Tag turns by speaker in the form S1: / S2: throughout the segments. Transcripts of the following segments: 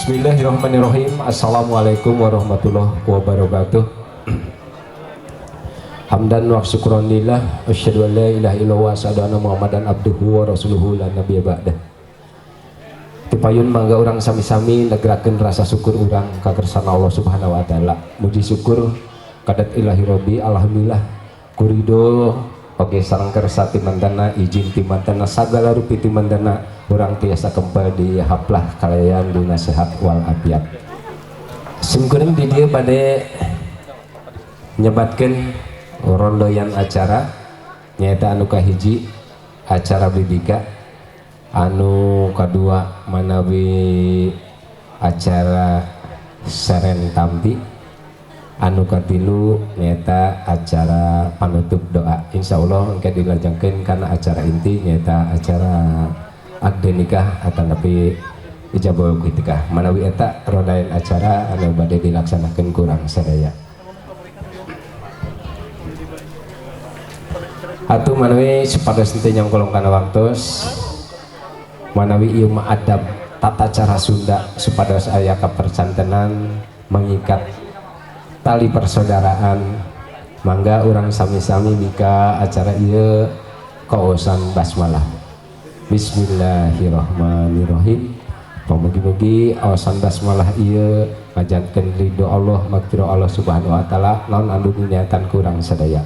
S1: Bismillahirrahmanirrahim. Assalamualaikum warahmatullahi wabarakatuh. Hamdan wa syukran lillah, asyhadu an la ilaha illallah wa asyhadu anna Muhammadan abduhu wa rasuluhu la nabiyya ba'dah. Tipayun mangga urang sami-sami negrakeun rasa syukur urang ka kersana Allah Subhanahu wa taala. Muji syukur kadat ilahi robbi, alhamdulillah kurido oge sareng kersa timantana, izin timantana, sagala rupi timantana urang tiasa kempel di haplah kalayan dina sehat wal afiat. Simkuring di dieu bade nyebatkeun rondoyan acara, nyaeta anu kahiji acara bibika, anu kadua manawi acara seren tampi, anu katilu nyaeta acara panutup doa. Insyaallah engke dilajengkeun kana acara inti, nyaeta acara akad nikah atanapi ijabah nikah. Manawi eta rondayan acara anu bade dilaksanakeun kurang sadaya. Atuh manawi supados henteu nyangkolong kana waktos, manawi ieu mah adab tata cara Sunda supados aya kapercantenan mengikat tali persaudaraan, mangga urang sami-sami bika acara ieu kaosan basmalah. Bismillahirrahmanirrahim. Mugi-mugi awasan basmalah ieu ngajankeun ridho Allah, magfirah Allah Subhanahu wa taala naon anu niatan kurang sadaya.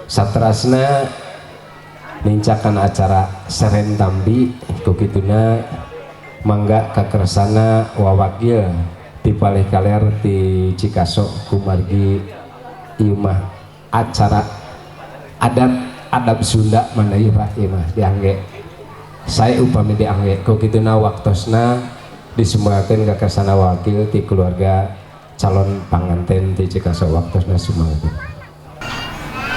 S1: Saterasna nincakan acara seren tambi kukituna, mangga kakersana wawakil ti palih kaler ti Cikaso kumargi ieu mah acara adat adab Sunda mana ieu Pak, ieu mah diangge saya upami diangge kukituna waktosna disumbangkeun kakersana wakil ti keluarga calon panganten ti Cikaso, waktosna sumangga.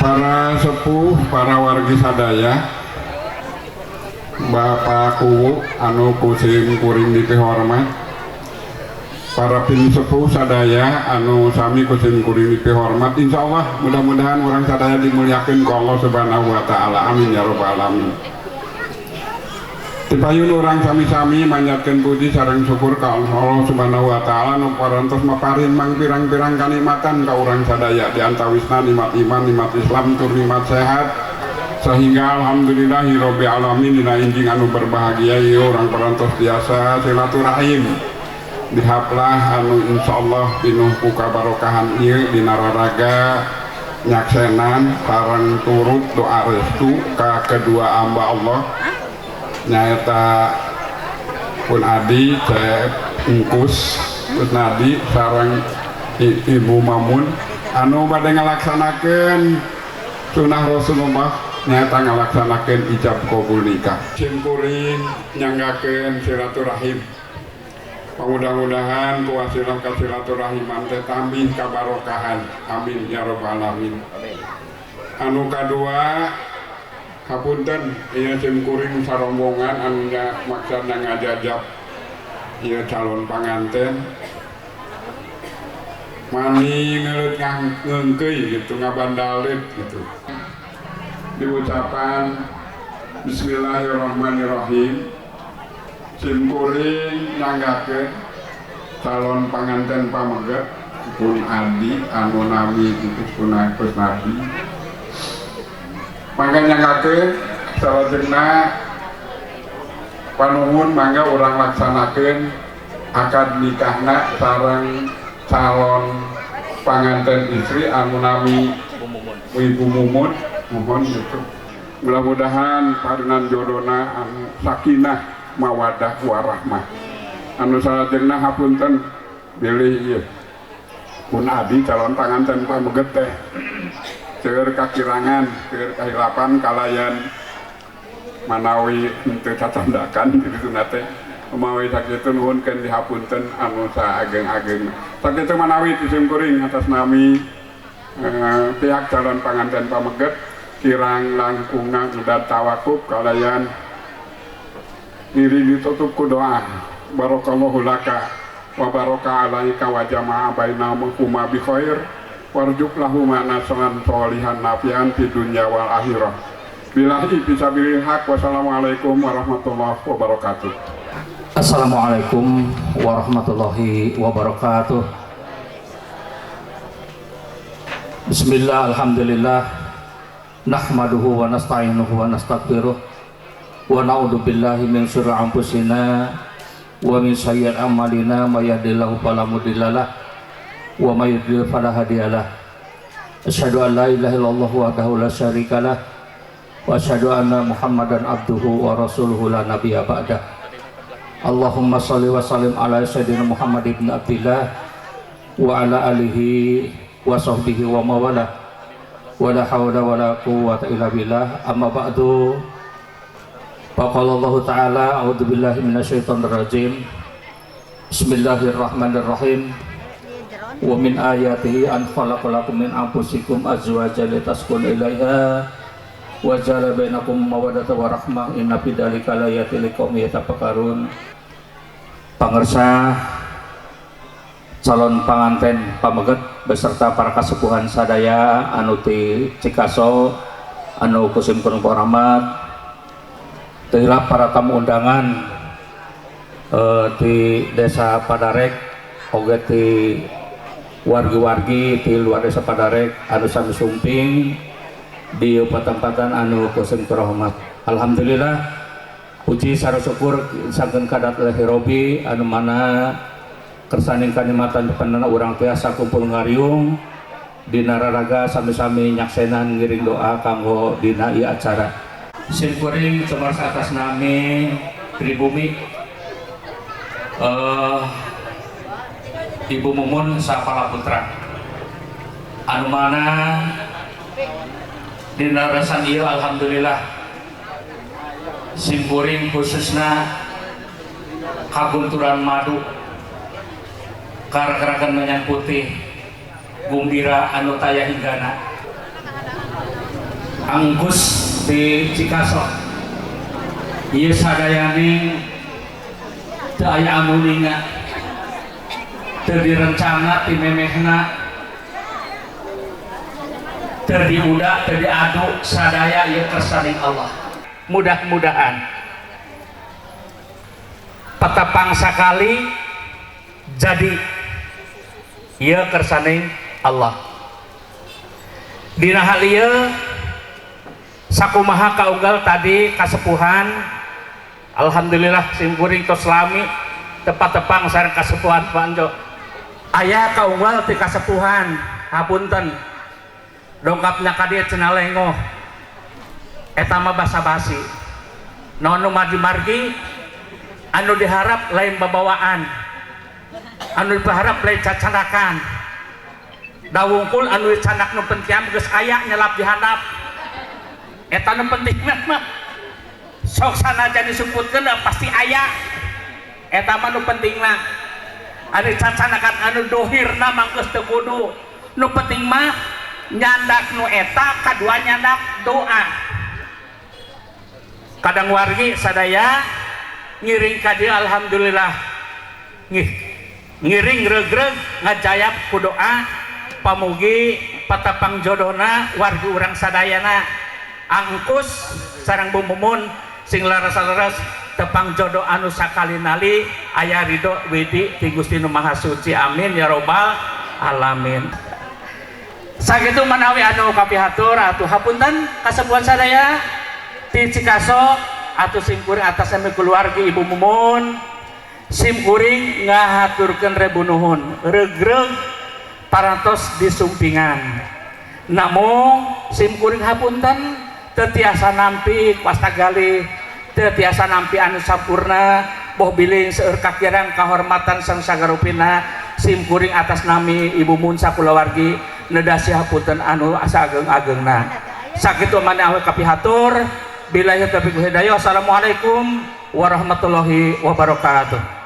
S2: Para sepuh, para wargi sadaya, Bapak Kuwu anu kusim kuring dipihormat, para pinisepuh sadaya anu sami kusim kuring dipihormat, insyaallah mudah-mudahan urang sadaya dimuliakeun ku Allah Subhanahu wa taala, amin ya rabbal alamin. Tipayun urang sami-sami manjatkeun puji sareng syukur ka Allah Subhanahu wa taala nu parantos maparin mangpirang-pirang kanikmatan ka urang sadaya, di antawisna nikmat iman, nikmat Islam, tur nikmat sehat, sehingga alhamdulillahirabbil alamin dina injing anu berbahagia ieu urang parantos biasa silaturahim di haplah anu insyaallah pinuh ku kabarokahan ieu dina raraga nyaksenan sareng turut doa restu ka kedua amba Allah, nyaeta pun adi Cep Engkus Kusnadi sareng Ibu Mamun anu bade ngalaksanakeun sunah Rasulullah, nyaeta ngalaksanakeun ijab kabul nikah. Simkuring nyanggakeun silaturahim, mudah-mudahan ku wasilah ka silaturahim teh tambih kabarokahan, amin ya rabbal alamin. Anu kadua, hapunten ieu simkuring sarombongan anu maksudna ngajajab ieu calon panganten mani ngeuleut ngeungkeuy gitu, ngabandalit gitu. Diucapan bismillahirrahmanirrahim, simkuring nyanggakeun calon panganten pameget pun adi anu nami Engkus Kusnadi, mangga nyanggakeun salajengna panuhun mangga urang laksanakeun akad nikahna sareng calon panganten istri anu nami Ibu Mumun. Mohon gitu, mudah-mudahan parinan jodona anu sakinah mawadah warahmah. Anu salajengna hapunten bilih ieu pun adi calon panganten pameget teh seueur kakirangan, seueur kahilapan kalayan manawi henteu cacandakan kitu teh, mawi sakitu nuhunkeun dihapunten anu saageng-ageng. Sakitu manawi ti simkuring atas nami pihak calon panganten pameget, kirang langkungna dan tawakuf kalayan ngiring ditutup ku doa. Barakallahu laka wa baraka alaika wa jama'a bainakuma bi khair warjuk lahuma nasran sholihan nafian di dunya wal akhirah. Billahi fisabilil haq. Wassalamualaikum warahmatullahi wabarakatuh.
S3: Assalamualaikum warahmatullahi wabarakatuh. Bismillah, alhamdulillah, nahmaduhu wa nasta'inuhu wa nastaghfiruh wa na'udzu billahi min syururi anfusina wa min sayyiati a'malina, may yahdihillahu fala mudhillalah wa may yudlil fala hadiyalah. Asyhadu an la ilaha illallah wahdahu la syarikalah wa asyhadu anna Muhammadan abduhu wa rasuluhu la nabiyya ba'dah. Allahumma shalli wa sallim ala sayyidina Muhammad ibn Abdillah wa ala alihi wa sahbihi wa mawala, wa la hawla wa la quwwata illa billah. Amma ba'du. Faqala Allah ta'ala, a'udzu billahi minasyaitonir rajim. Bismillahirrahmanirrahim. Wa min ayatihi an khalaqalakum min anfusikum azwajan litaskunu ilaiha wa ja'ala bainakum mawaddatan wa rahmah, inna fi dzalika laayatin liqaumin yatafakkarun. Pangersa calon panganten pameget beserta para kasepuhan sadaya anu ti Cikaso anu ku simkuring rahmat, teu hilap para tamu undangan di desa Padarek oge ti wargi-wargi di luar desa Padarek anu sami sumping di patempatan anu ku simkuring rahmat. Alhamdulillah, puji sareng syukur sangkeun kadat Robi anu mana kersaning kanikmatan depanana urang tiasa kumpul ngariung dina raraga sami-sami nyaksenan ngiring doa kanggo dina ieu acara. Simkuring cemaros atas nami pribumi Ibu Mumun Sapala Putra anu mana dina rasan ieu alhamdulillah simkuring khususna kagunturan madu karak-karakan menyan putih gumbira anu taya hinggana angkus di Cikaso ieu sadayaning teu aya amuninga, teu direncana ti memehna, teu diuda, teu diadu, sadaya ieu kersaning Allah. Mudah-mudahan patepang sakali jadi ieu kersaning Allah. Dina hal ieu sakumaha kaunggal tadi kasepuhan, alhamdulillah simkuring tos lami tepat-tepang sareng kasepuhan Panjo. Aya kaunggal ti kasepuhan, hapunten dongkapnya ka dieu cenah lengoh, eta mah basa-basi. Naon nu margi-margi anu diharap lain babawaan, anu diharap lain cacanakan dawungkul, anu dicanak nu penting geus aya nyelap di handap, eta nu penting mah. Sok sanajan disebutkeun pasti aya, eta mah nu pentingna. Anu cacanakan anu dohirna mah geus teu kudu, nu penting mah nyandak nu eta, kadua nyandak doa. Kadang wargi sadaya ngiring ka dieu, alhamdulillah ngiring regreg ngajayap ku doa pamugi patapang jodohna wargi urang sadayana angkus sareng Bu Mumun sing laras-laras tepang jodoh anu sakali nali aya ridho widi ti Gusti Nu Maha Suci, amin ya robbal alamin. Sakitu manawi anu kapihatur, atuh hapunten kasepuhan sadaya ti Cikaso atau simkuring atas nami keluarga Ibu Mumun, simkuring ngahaturkeun rebu nuhun regreg parantos disumpingan. Namun simkuring hapunten teu tiasa nampi kuasta galih, teu tiasa nampi anu sampurna, boh bilih seueur kakirang kahormatan sang sagarupina. Simkuring atas nami Ibu Mun sakulawargi nedasi hapunten anu asa ageng-agengna. Sakitu manawi kapihatur, billahi taufiq wal hidayah. Assalamualaikum warahmatullahi wabarakatuh.